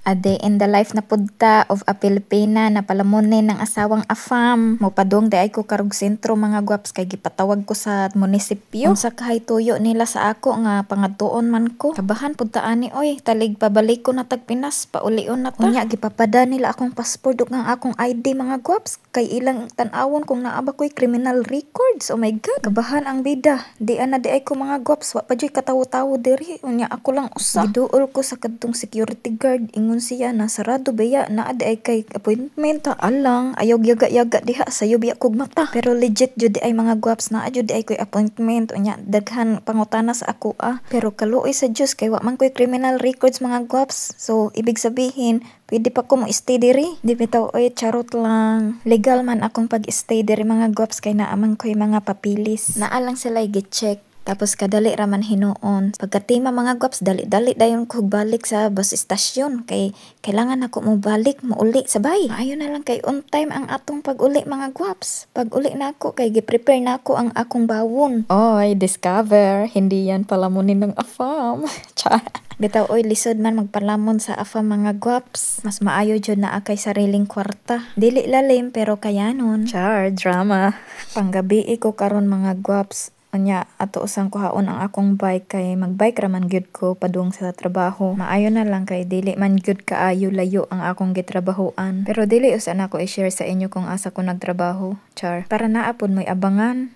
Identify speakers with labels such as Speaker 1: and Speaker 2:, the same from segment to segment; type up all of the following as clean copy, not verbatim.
Speaker 1: A day in the life na pud ta of a Pilipina na palamunin ng asawang afam. Mopadung diay ko karong sentro, mga gwaps, kay gipatawag ko sa munisipyo. Unsa kahay tuyo nila sa ako nga pangadtuon man ko. Kabahan pud ta ani oy, talig pabalik ko na tag Pinas, paulion na ta. Unya gipapada nila akong passport ug ang akong ID, mga gwaps, kay ilang tan-awon kung naa ba ko'y criminal records. Oh my God. Kabahan ang bida. Di ana diay ko, mga gwaps, wa pa juy katawo-tawo diri. Unya ako lang usa. Giduol ko sa kadtong security guard, ingon siya na sarado baya, naa diay kay appointment ta alang ayaw yaga-yaga diha, sayo biya kog mata. Pero legit jud ay, mga gwaps, naa jud ay koy appointment. Unya daghan pangutana sa ako ah. Pero kaluoy sa Dios kay wa man koy criminal records, mga gwaps. So ibig sabihin pwede pa ko mo stay diri. Di bitaw oy, charot lang. Legal man akong pag-stay diri, mga gwaps, kay naa man koy mga papilis. Naa lang sila gi-check. Tapos kadali raman hinuon. Pagkatima, mga gwaps, dali-dali dayon ko balik sa bus station kay kailangan ako mo balik, mouli sabay. Maayo na lang kay on time ang atong pag-uli, mga gwaps. Pag-uli na ako kay gi-prepare na ako ang akong bawon. Oy, discover, hindi yan palamunin ng afam. Char. Bitaw oy, lisod man magpalamon sa afam, mga gwaps. Mas maayo jud naa kay sariling kwarta. Dili lalim pero kayanon. Char, drama. Panggabi ko karon, mga gwaps. Unya ato usang kuhaon ang akong bike kay magbike ra man gyud ko padung sa trabaho. Maayo na lang kay dili man gyud kaayo layo ang akong gitrabahoan. Pero dili usa nako i-share sa inyo kung asa ko nagtrabaho. Char. Para naa pod mo'y abangan.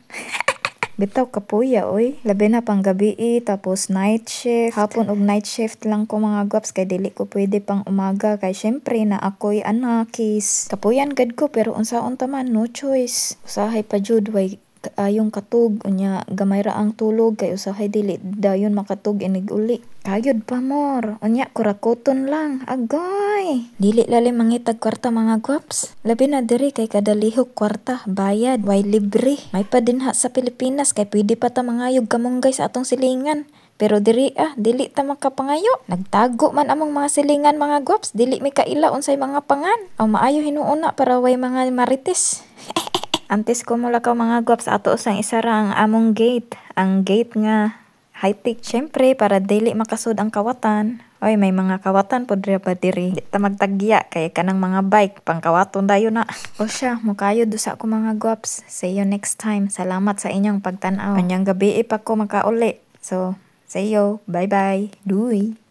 Speaker 1: Bitaw kapuya oy. Labi na pang gabi tapos night shift. Hapon og night shift lang ko, mga gwaps, kay dili ko pwede pang umaga kay syempre naa ko'y anakis. Kapuyan gud ko pero unsaon ta man, no choice. Usahay pa jud way ayong katug, unya gamay ra ang tulog kay usahay dili dayon makatug inig uli. Kayod pa more. Unya kurakoton lang. Agoy. Dili lalim mangitag kwarta, mga gwaps. Labi na diri kay kada lihok kwarta, bayad, way libre. May pa dinha sa Pilipinas kay pwede pa ta mangayog kamunggay sa atong silingan. Pero diri ah, dili ta makapangayo. Nagtago man among mga silingan, mga gwaps, dili mi kaila unsay mga pangan. Aw maayo hinuon na para way mga marites. Antes ko molakaw, mga gwaps, ato usang isara ang among gate. Ang gate nga high-tech. Syempre, para dili makasud ang kawatan. Oy, may mga kawatan pod ba diri. Di ta magtagya kay kanang mga bike pangkawaton dayon na. O siya, mukayod usa ko, mga gwaps. See you next time. Salamat sa inyong pagtan-aw. Unyang gabi pa ko makauli. So, see you. Bye-bye. Duy.